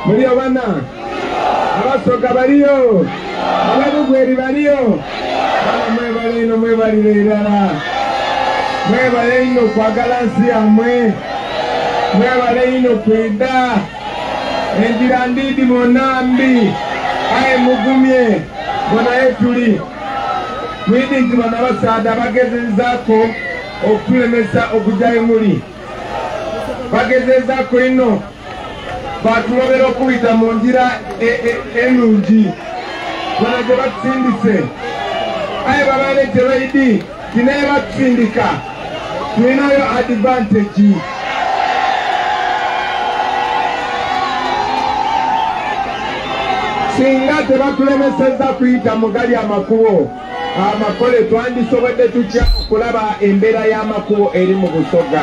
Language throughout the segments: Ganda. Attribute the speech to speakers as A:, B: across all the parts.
A: Muliyo bana? Abasoga baliyo? Ababugweri baliyo? Bana mwebale ino, mwebalire irala. Mwebale ino kwagala nsi yammwe. Mwebale ino kwida. Enjira ndidi monambi. Aye mugumye. Bona etuli. Mwidi nti bano abasaadha bagezezaako okutulemesa okujjayo muli. Bagezezaako ino. Batulobera okuyita mu ngira ennungi. Bona gye batusindise. Aye babaleetera idi tinaye batusindika. Tulinayo advantage. Singa tebatulemesezza kuyita mu gali amakubo amakole, twandisobodde tutya okulaba embeera y'amakubo eri mu Busoga.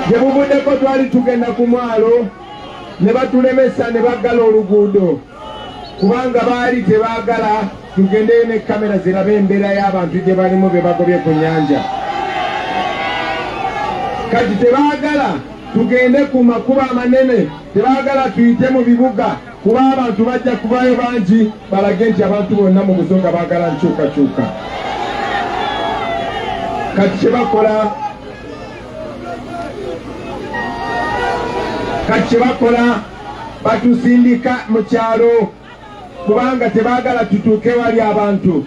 A: Gye buvuddeko twali tugenda ku mwalo ne batulemesa ne baggala oluguudo kubanga baali tebaagala tugendeyo ne kamera zirabe embeera y'abantu gye balimu be bagobye ku nnyanja. Kati tebaagala tugende ku makubo amanene, tebaagala tuyite mu bibuga kuba abantu bajja kubayo bangi balage nti abantu bonna mu Busoga baagala nkyukakyuka. Kati kye bakola batusindika mu kyalo kubanga tebaagala tutuuke wali abantu.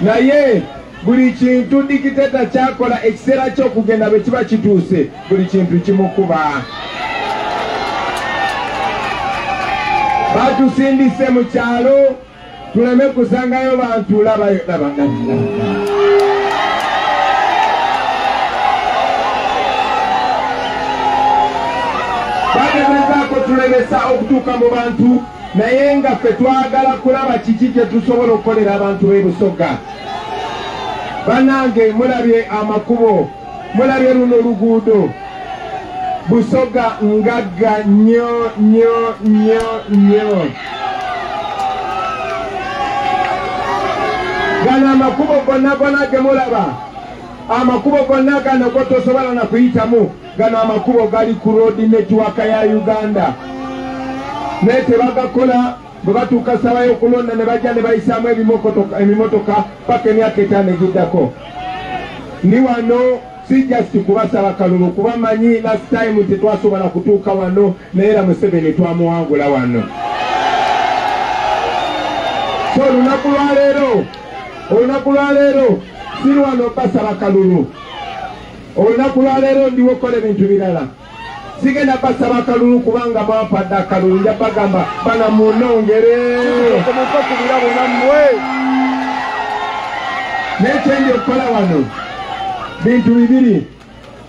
A: Naye buli kintu dikiteta kyakola ekiseera ky'okugenda bwe kiba kituuse, buli kintu kimukuba. Batusindise mu kyalo tuleme kusangayo bantu. Laba laba laba. Bagezezaako tulemesa okutuuka mu bantu, naye nga ffe twagala kulaba kiki kye tusobola okukolera abantu b'e Busoga. Bannange mulabye amakubo, mulabye luno oluguudo. Busoga ngagga nnyo nnyo nnyo nnyo. Gano amakubo gonna gonna ge mulaba, amakubo gonna gano gotosobola na kuyitamu. Gano amakubo gali ku road network ya Uganda, naye tebagakola. Bwe batuuka ssaawa y'okulonda ne bajja ne bayisaamu ebimotoka paka emyaka 5 egiddako. Ndi wano si just kubasaba kalulu, kuba manyi last time tetwasobola kutuuka wano, naye era Museveni twamuwangula wano. So olunaku lwaleero si wano basaba kalulu. Olunaku lwaleero ndiwo okukola ebintu birala. Sigenda basaba kalulu kubanga mwampadde akalulu, nja bagamba bana munongere. Naye kyendi okukola wano bintu bibiri.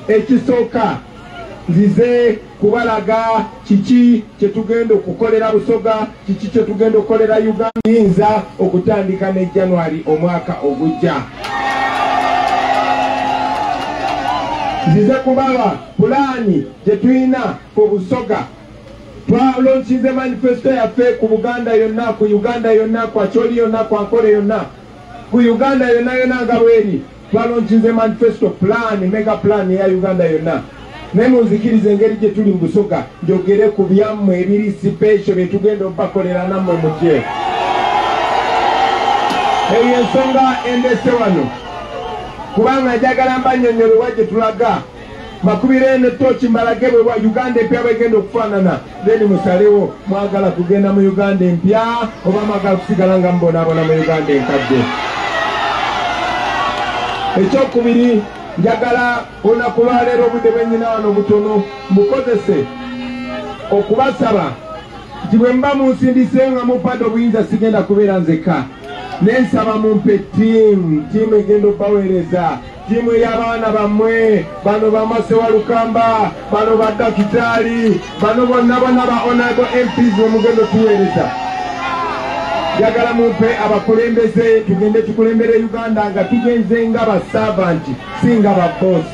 A: Ekisooka, nzize kubalaga kiki kye tugenda okukolera Busoga, kiki kye tugenda okukolera Uganda. Yinza okutandika ne January omwaka ogujja. Nzize kubawa pulaani gye tulina ku Busoga. Twalonkize manifesto yaffe ku Buganda yonna, ku Uganda yonna, ku Acholi yonna, ku Ankole yonna, ku Uganda yonna yonna nga bweri. Twalonkize manifesto plan, mega plan ya Uganda yonna. Naye munzikirize engeri gye tuli mu Busoga njogere ku byammwe ebiri special bye tugenda okubakolera nammwe mutye. Eyo ensonga endese wano kubanga njagala mbannyonnyole wa gye tulaga. Makubire eno tooki mbalage bwe wa Uganda empya bwegenda okufaanana, then musalewo mwagala kugenda mu Uganda empya oba mwagala kusigala nga mubonaabona mu Uganda enkadde. Ekyokubiri, njagala olunaku lwaleero obudde bwennyina wano butono mukozese okubasaba nti bwe muba munsindiseyo nga mumpadde obuyinza sigenda kubeera nzekka. Nensaba mumpe ttiimu egenda okubaweereza, ttiimu ey'abaana bammwe, bano bamasewa Lukamba, bano badakitaali, bano bonna bonna ba honorable MPs bwe mugenda otuweereza. Njagala mumpe abakulembeze tugende tukulembere Uganda nga tugenze nga ba servant, si nga ba boss.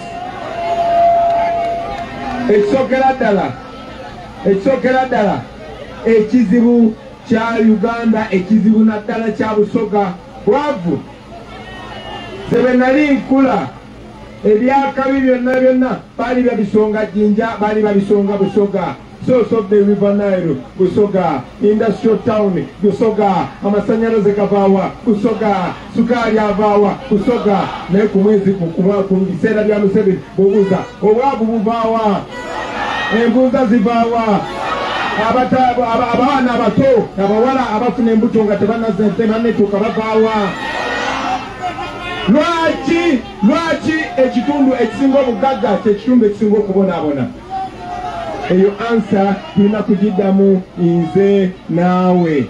A: Ekisookera ddala ekizibu kya Uganda, ekizibu naddala kya Busoga, bwavu. Nze bwe nali nkula Ebyakabi byonna byonna baali babisonga Jinja, baali babisonga Busoga. Source of the River Nile, Busoga. Industrial town, Busoga. Amasanyalaze gavaawa, Busoga. Sukaali avaawa, Busoga. Naye ku mwezi ku biseera bya Museveni bubuuza obwavu buvaawa, envunza zivaawa, abaana abato abawala abafuna embuto nga tebannetuuka bavaawa. Lwaki ekitundu ekisinga obugagga kyekitundu ekisinga okubonaabona? Eyo ansa tulina kugiddamu nze naawe.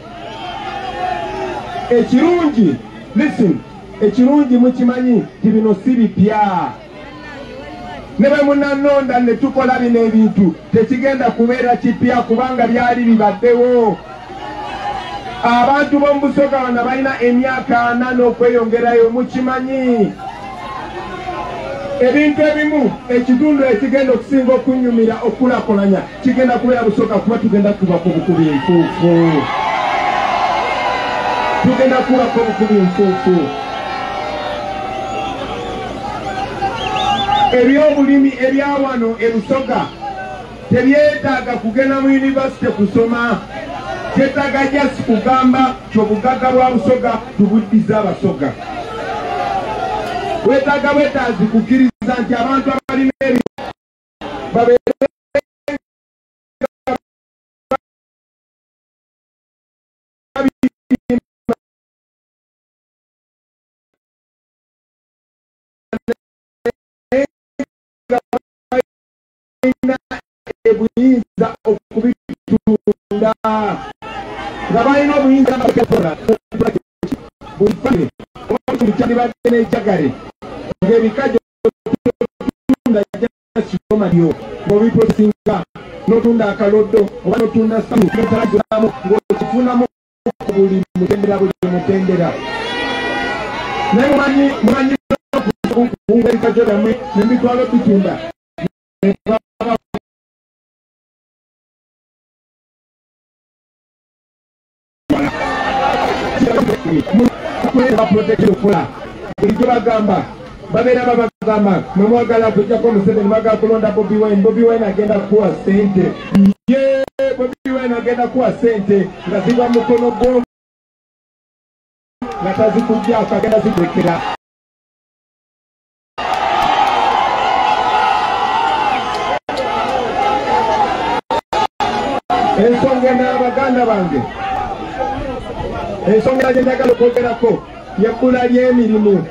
A: Ekirungi, listen, ekirungi mukimanyi nti bino si bipya. Ne bwe munanonda ne tukola bino ebintu tekigenda kubeera kipya kubanga byali bibaddewo. Abantu b'omu Busoga bano balina emyaka 40 n'okweyongerayo, mukimanyi. Ebintu ebimu ekitundu ekigenda okusinga okunyumira okulakulanya kigenda kubeera Busoga kuba tugenda kubako obukubi nfuufu. Tugenda kubako obukubi nfuufu. Ebyobulimi ebyawano e Busoga tebyetaaga kugenda mu yunivasite kusoma. Kyetaaga just kugamba ky'obugagga bwa Busoga tubuddiza Abasoga. Wetaaga bwetaazi kukkiriza nti abantu abalina ebi babeere balina obuyinza okubitunda, nga balina obuyinza buli famire oba kyandibadde n'ejjagale ng'ebikajjo tunda jakisomalyo ng'obiprosinga n'otunda akaloddo oba n'otunda samu n'otalamu ng'okifunamu buli mutendera buli mutendera. Naye mumanyi okukunga ebikajjo byammwe ne mbitwala obitunda. Bulijjo bagamba babeera babagamba mwe mwagala kujjako Museveni, mwagala kulonda Bobi Wine. Bobi Wine agenda kuwa ssente. Ye Bobi Wine agenda kuwa ssente nga ziva mu mukono gwo nga tazikuggyako, agenda zikulekera. Ensonga endala baganda bange, ensonga gye njagala okwogerako y'ebbula ly'emirimu.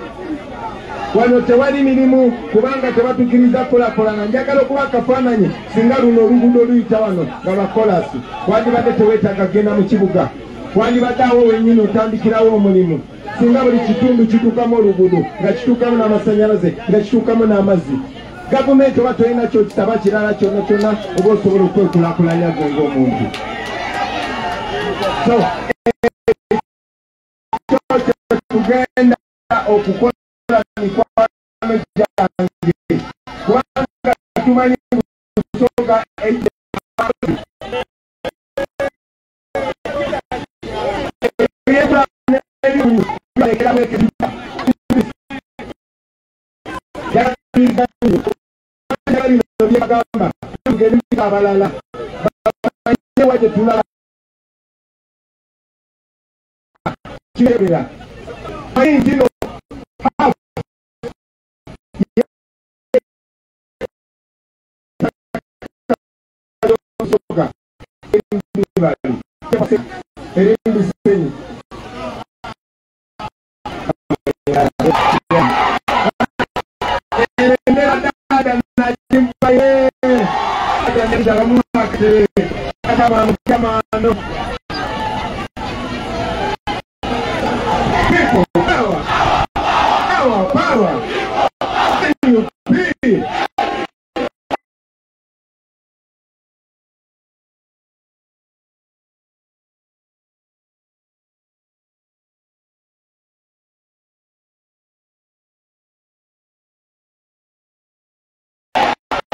A: Wano tewali mirimu kubanga tebatukiriza kulakulana. Njagala okuba akafaananyi singa luno oluguudo luyita wano nga lwa kolasi, wandibadde teweetaaga kugenda mu kibuga, wandibadde awo wennyini otandikirawo omulimu. Singa buli kitundu kituukamu oluguudo nga kituukamu n'amasannyalaze nga kituukamu n'amazzi, gavumenti oba tolina kyokisaba kirala kyonna kyonna oba osobola okwekulaakulanya gwe ng'omuntu. So ekyo tugenda okukola mikwano gyange kubanga tumanyi Busoga byebagamba tugende abalala bamanye wa gye tulala kirebera nti no People, power, power, power. NUP.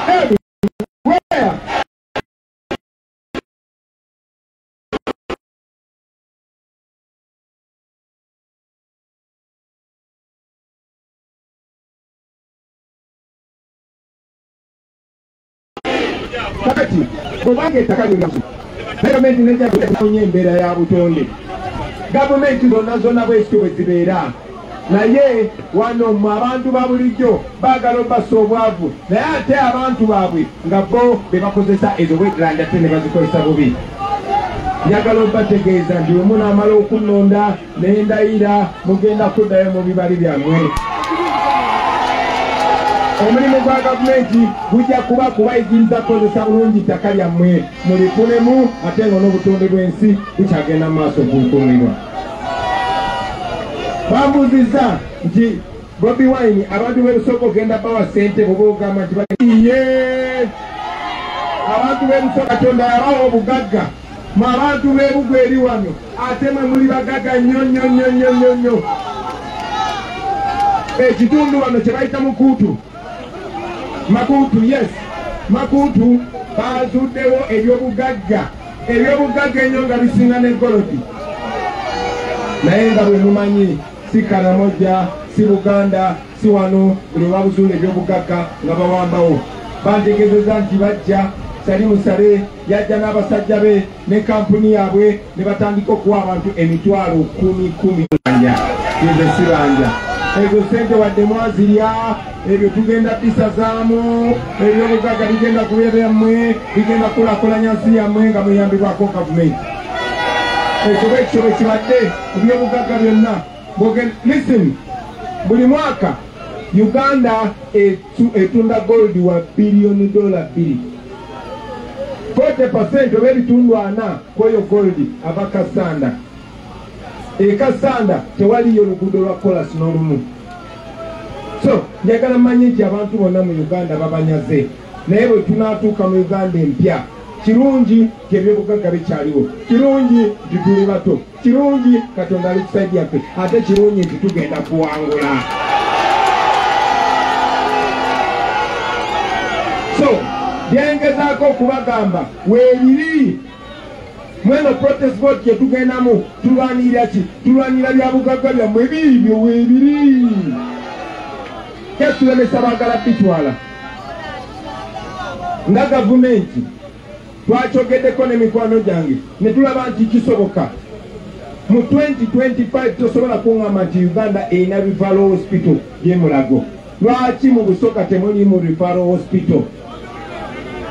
A: Everywhere. Kakati kubanga ettaka lyo gavumenti nejja kunonya embeera ya butonde. Gavumenti zonna zonna bwezityo bwe zibeera, naye wano mmwe abantu ba bulijjo baagala obbasa obwavu, naye ate abantu baabwe nga bo be bakozesa ezo wetland ate ne bazikozesa bubi. Njagala obbategeeza nti bwe munaamala okunnonda n'endayira mugenda kuddayo mu bibali byammwe. Omulimu gwa gavumenti gujja kuba kubayigiriza kukozesa bulungi ttaka lyammwe mulifunemu, ate nga n'obutonde bw'ensi bukyagenda mu maaso okukuumibwa. Bambuuzizza nti Bobi Wine abantu b'e Busoga ogenda bawa ssente bw'oba ogamba nti ye abantu b'e Busoga Katonda yabawa obugagga, mwe abantu b'e Bugwe eri wano ate mwe muli bagagga nnyo nnyo nnyo nnyo nnyo nnyo. Ekitundu wano kye bayita Mukuutu, Makuutu, yes, Makuutu bazuddewo ebyobugagga, ebyobugagga ennyo nga bisinga ne golodi. Naye nga bwe mumanyi si Karamoja, si Buganda, si wano buli babuzuula ebyobugagga nga bawambawo. Bantegeezezza nti bajja Salimu Saleh yajja n'abasajja be ne kampuni yaabwe ne batandika okuwa abantu emitwalo 10 10. Nze sibanja ezo ssente wadde mwazirya, ebyo tugenda bisazaamu, ebyobugagga bigenda kubeera byammwe, bigenda kulaakulanya nsi yammwe nga muyambibwako gavumenti. Ekyo bwekityo bwe kibadde ku byobugagga byonna. Listen, buli mwaka Uganda etunda gold wa $2 billion. 40% oba ebitundu 40 kw'oyo gold ava Kassanda. E Kassanda tewaliyo luguudo lwa kolas n'olumu. So njagala mmanye nti abantu bonna mu Uganda babanyaze, naye bwe tunaatuuka mu Uganda empya, kirungi nti ebyobugagga bikyaliwo, kirungi nti tuli bato, kirungi Katonda ali ku side yaffe, ate kirungi nti tugenda kuwangula. So byengezaako okubagamba weebiri. Mweno protest vote gye tugendamu tulwanirira ki? Tulwanirira bya bugagga byammwe biibyo weebiri. Tetulemesa baagala bitwala. Nga gavumenti twakyogeddeko n'emikwano gyange ne tulaba nti kisoboka. Mu 2025 tosobola kuŋŋamba nti Uganda erina referral hospital y'e Mulago. Lwaki mu Busoga temulimu referral hospital?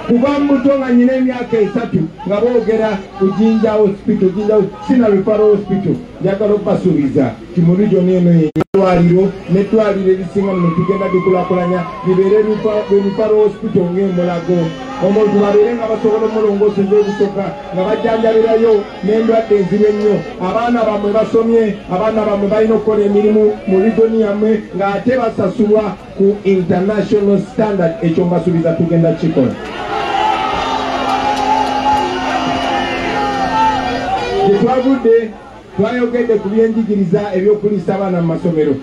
A: Kuva mu buto nga nnyina emyaka 3 nga boogera ku Jinja hospital, Jinja sina referral hospital. Njagala okubasuubiza nti mu region eno y'eddwaliro n'eddwaliro erisinga muno tugenda likulaakulanya libeere referral hospital ng'e Mulago. Omuntu babeere nga basobola omulongooseza ebusoga nga bajjanjabirayo n'endwadde enzibu ennyo. Abaana bammwe basomye, abaana bammwe balina okukola emirimu mu region yammwe ng'ate basasulwa ku international standard. Ekyo mbasuubiza tugenda kukikola. Gye twavudde twayogedde ku byenjigiriza ebyokuliisa abaana mu masomero.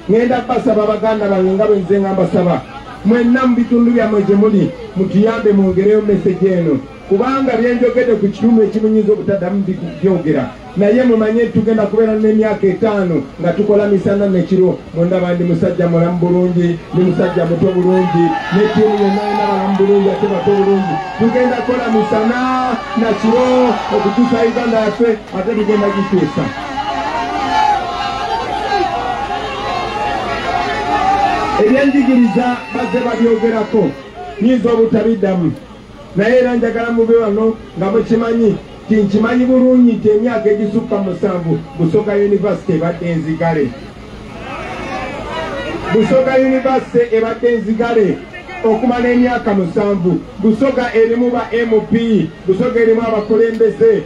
A: Ŋŋenda basaba baganda bange nga bwe nze nga mbasaba mwenna mu bitundu byammwe gye muli mutuyambe mwongereyo message eno, kubanga byenjogedde ku kitundu ekimu nyinza obutaddamu byogera, naye mumanye tugenda kubeera n'emyaka 5 nga tukola misana n'ekiro. Mwendaba ndi musajja mulamu bulungi, ndi musajja muto bulungi, ne ttiimu yonna yonna balamu bulungi ate bato bulungi. Tugenda kukola misana na kiro okutuusa Uganda yaffe, ate tugenda gituusa. Ebyenjigiriza bazze babyogerako, nyinza obutabiddamu, naye era njagala mube wano nga mukimanyi nti nkimanyi bulungi nti emyaka egisukka 7 Busoga University ebadde enzigale. Busoga University ebadde enzigale okumala emyaka 7. Busoga erimu ba MP, Busoga erimu abakulembeze.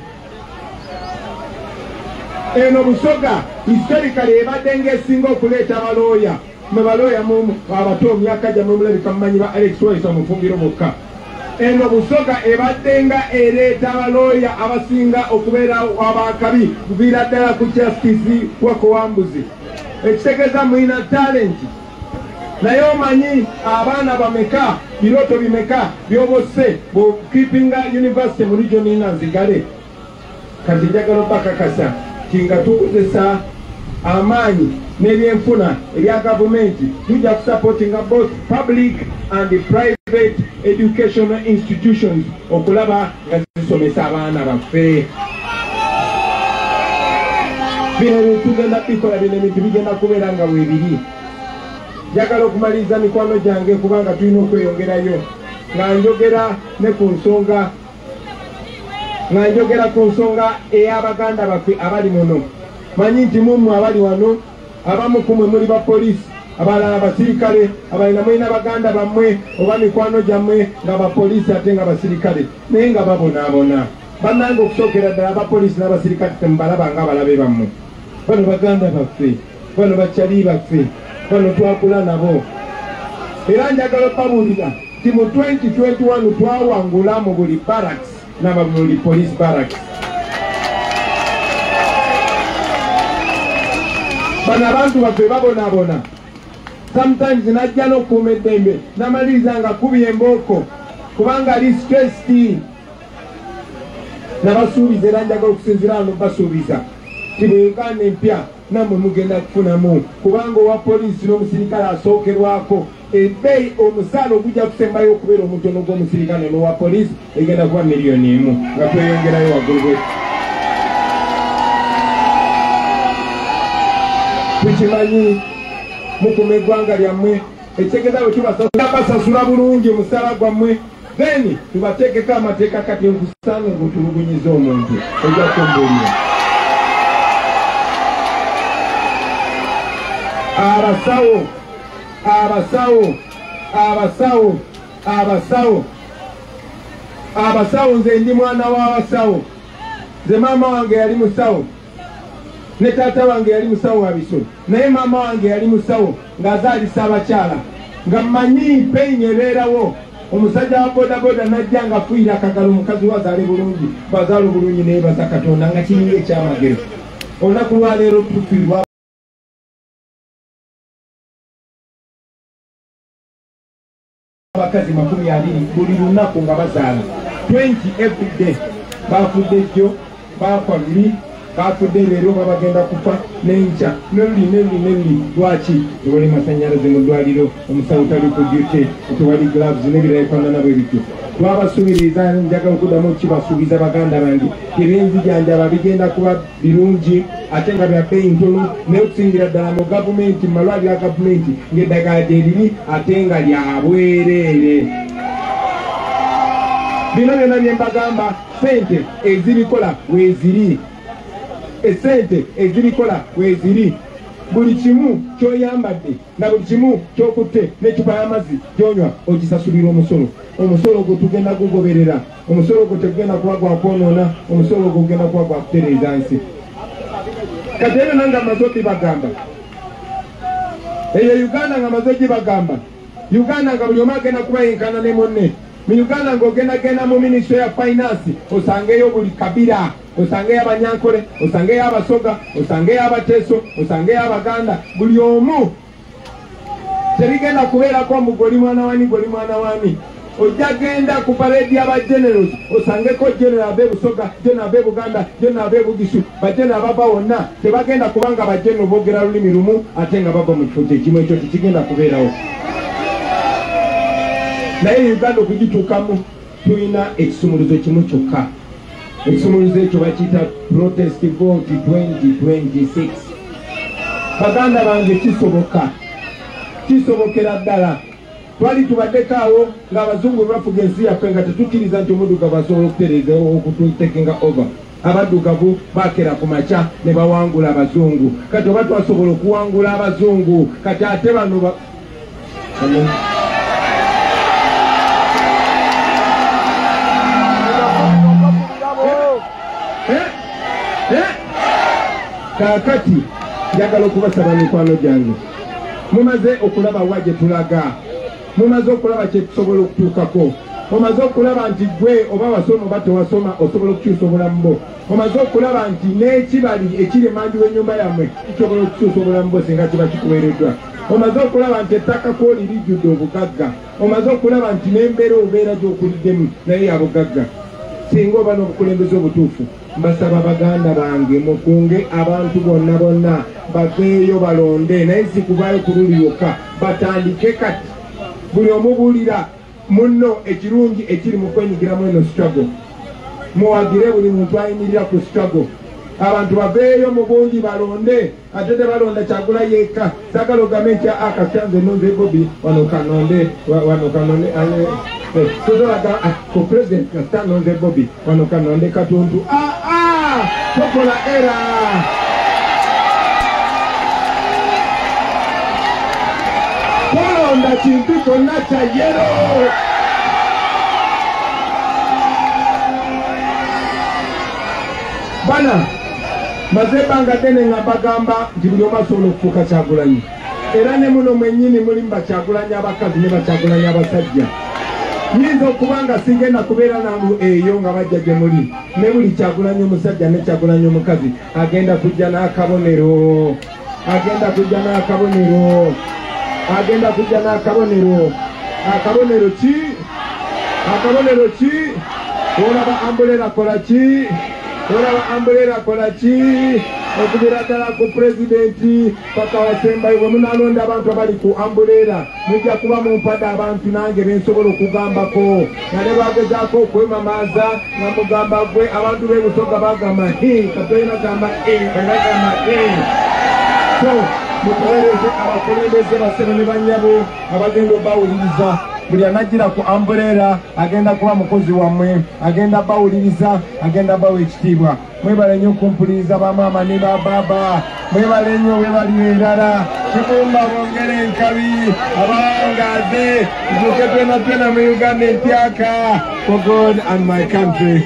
A: Eno Busoga historically ebadde ng'esinga okuleeta abalooya. Mwe balooya mu abato myaka gyammwe mulabika mumanyi ba Alex Waiswa mufumbiro bokka. Eno Busoga ebadde nga ereeta abalooya abasinga okubeera abakabi kuviira ddala ku Justice Wako Wambuzi. Ekitegeeza mulina talent, naye omanyi abaana bameka, birooto bimeka by'obosse bw'okeepinga university mu region nga nzigale. Kati njagala obbakakasa nti nga tukozesa amaanyi n'ebyenfuna ebya gavumenti tujja kusupportinga both public and private. private educational institutions okulaba nga zisomesa abaana baffe. Bino ebintu tugenda bikola, bino ebintu bigenda kubeera nga bwebiri. Njagala okumaliriza mikwano gyange kubanga tulina okweyongerayo nga njogera ne ku nsonga, nga njogera ku nsonga ey'abaganda baffe abali muno. Manyi nti mummwe abali wano abamu ku mmwe muli ba poliisi, abalala abasirikale, abalala mulina baganda bammwe oba mikwano gyammwe nga bapoliisi ate nga basirikale, naye nga babonaabona. Bannange okusookera ddala abapoliisi n'abasirikale temubalaba nga abalabe bammwe. Bano baganda baffe, bano bakyali baffe, bano twakula nabo. Era njagala okubabuulira nti mu 2021 twawangula mu buli barracks n'aba buli police barracks. Bano abantu baffe babonaabona. Sometimes najja n'okukuuma eddembe n'amaliriza nga kubye embooko kubanga ali stressed. Nabasuubiza era njagala okusinziira wano basuubiza nti bwe Uganda empya nammwe mugenda kufunamu, kubanga owa poliisi n'omusirikale asookerwako ebbeeyi omusaala ogujja kusembayo okubeera omutono gw'omusirikale n'owa poliisi egenda kuba 1,000,000 nga tweyongerayo waggulu bwe. Tukimanyi mukuma eggwanga lyammwe, ekitegeeza bwe tubasasula bulungi omusaala gwammwe, then tubateekeko amateeka kati nkusanga ng'otulugunyiza omuntu ojja kumbuulira. Abasawo, abasawo, abasawo, abasawo, abasawo, nze ndi mwana w'abasawo. Nze maama wange yali musawo ne taata wange yali musawo wa bisolo, naye maama wange yali musawo ng'azaalisa abakyala, nga mmanyi peyini ebeerawo. Omusajja wa bodaboda najja nga afuuyira akagalo omukazi we azaale bulungi, bw'azaala obulungi neebaza Katonda nga kiringa ekyamagero. Olunaku lwaleero tufiirwa abakazi 20 buli lunaku nga bazaala, 20 every day. Bafudde jjo, bafa luli, bafudde leero, babagenda kufa n'enkya n'oluli n'oluli n'oluli. Lwaki? Tewali masannyalaze mu ddwaliro, omusawo tali ku duty, tewali gloves n'ebirala ebifaanana bwe bityo. Twabasuubiriza, njagala okuddamu okukibasuubiza baganda bange, ebyenzijanjaba bigenda kuba birungi ate nga bya bbeeyi ntono, naye okusingira ddala mu gavumenti, mu malwaliro ga gavumenti ng'eddagala gye riri ate nga lya bwereere. Bino byonna bye mbagamba, ssente ezibikola weeziri, essente ezibikola weeziri. Buli kimu ky'oyambadde na buli kimu ky'okutte n'eccupa y'amazzi gy'onywa ogisasulira omusolo. Omusolo ogwo tugenda gugoberera, omusolo ogwo tegugenda kuba gwa kwonoona, omusolo ogwo gugenda kuba gwa kutereeza nsi. Kati ebyo nange amaze ogibagamba, eyo Uganda nga amaze ogibagamba, Uganda nga buli omu agenda kuba yenkana ne munne. Mu Uganda ng'ogendagenda mu minisitule ya finance osangeyo buli kabira, osangeyo Abanyankole, osangeyo Abasoga, osangeyo Abateeso, osangeyo Abaganda, buli omu. Tebigenda kubeerako mbu goli mwana wani, goli mwana wani. Ojja genda ku parade y'aba generals osangeko general ab'e Busoga, general ab'e Buganda, general ab'e Bugisu, bageneral bava wonna. Tebagenda kubanga bageneral boogera lulimi lumu ate nga bava mu kifo kyekimu, ekyo tekigenda kubeerawo. Naye Uganda okugituukamu tulina ekisumuluzo kimu kyokka. Ekisumuluzo ekyo bakiyita protest vote 2026. Baganda bange kisoboka, kisobokera ddala. Twali tubaddeko awo ng'abazungu bafuga ensi yaffe nga tetukkiriza nti omuddugavu asobola okutereeza okututekinga over. Abaddugavu bakera ku makya ne bawangula abazungu. Kati oba twasobola okuwangula abazungu, kati ate bano kaakati njagala okubasaba mikwano gyange, mumaze okulaba wa gye tulaga, mumaze okulaba kye tusobola okutuukako, omaze okulaba nti gwe oba wasoma oba tewasoma osobola okukyusa obulamu bwo, omaze okulaba nti n'ekibali ekiri emanju w'ennyumba yammwe kisobola okukyusa obulamu bwo singa kiba kikuweereddwa, omaze okulaba nti ettaka kwoli lijjudde obugagga, omaze okulaba nti n'embeera obeera gy'okuliddemu naye ya bugagga. Singa oba n'obukulembeze obutuufu, mbasaba baganda bange mukunge abantu bonna bonna baveeyo balonde, naye si kubaayo ku luli lwokka, batandike kati. Buli omubuulira munno ekirungi ekiri mu kwenyigiramu eno struggle. Muwagire buli muntu ayimirira ku struggle. Abantu baveeyo mu bungi balonde, ate tebalonda Kyagula yekka. Saagala ogambe nti akasita nze nonze Bobi wano kanonde, wano kanonde, tozolaga ku president kasita nonze Bobi wano kanonde Katuntu. Tokola era. Tolonda kintu kyonna kya yellow. Bana maze ebbanga ddene nga mbagamba nti buli omu asobola okufuuka Kyagulanyi, era ne muno mwennyini mulimu bakyagulanyi abakazi ne bakyagulanyi abasajja. Nyinza okuba nga sigenda kubeera namu eyo nga bajja gye muli, ne buli Kyagulanyi omusajja ne Kyagulanyi omukazi agenda kujja n'akabonero, agenda kujja n'akabonero, agenda kujja n'akabonero. Akabonero ki? Akabonero ki? Olaba umbrella kola ki? Olaba umbrella kola ki? Okubira ddala ku pulezidenti paka wasembayo. Bwe munalonda abantu abali ku umbrella mujja kuba mumpadde abantu nange bensobola okugambako. Nga ne bwagezaako okwemamaaza nga mugamba gwe abantu b'e Busoga bagamba katolina gamba bagamba. So mutuweereze abakulembeze bassebo ne bannyabo abagenda obbawuliriza. Buli anajjira ku umbrella agenda kuba mukozi wammwe, agenda bawuliriza, agenda bawa ekitiibwa. Mwebale nnyo okumpuliriza bamaama ne babaaba, mwebale nnyo, webalire erala. Kibumba bongere enkabi, abawangaaze, tuzuuke twena twena mu Uganda empyaka. For God and my country.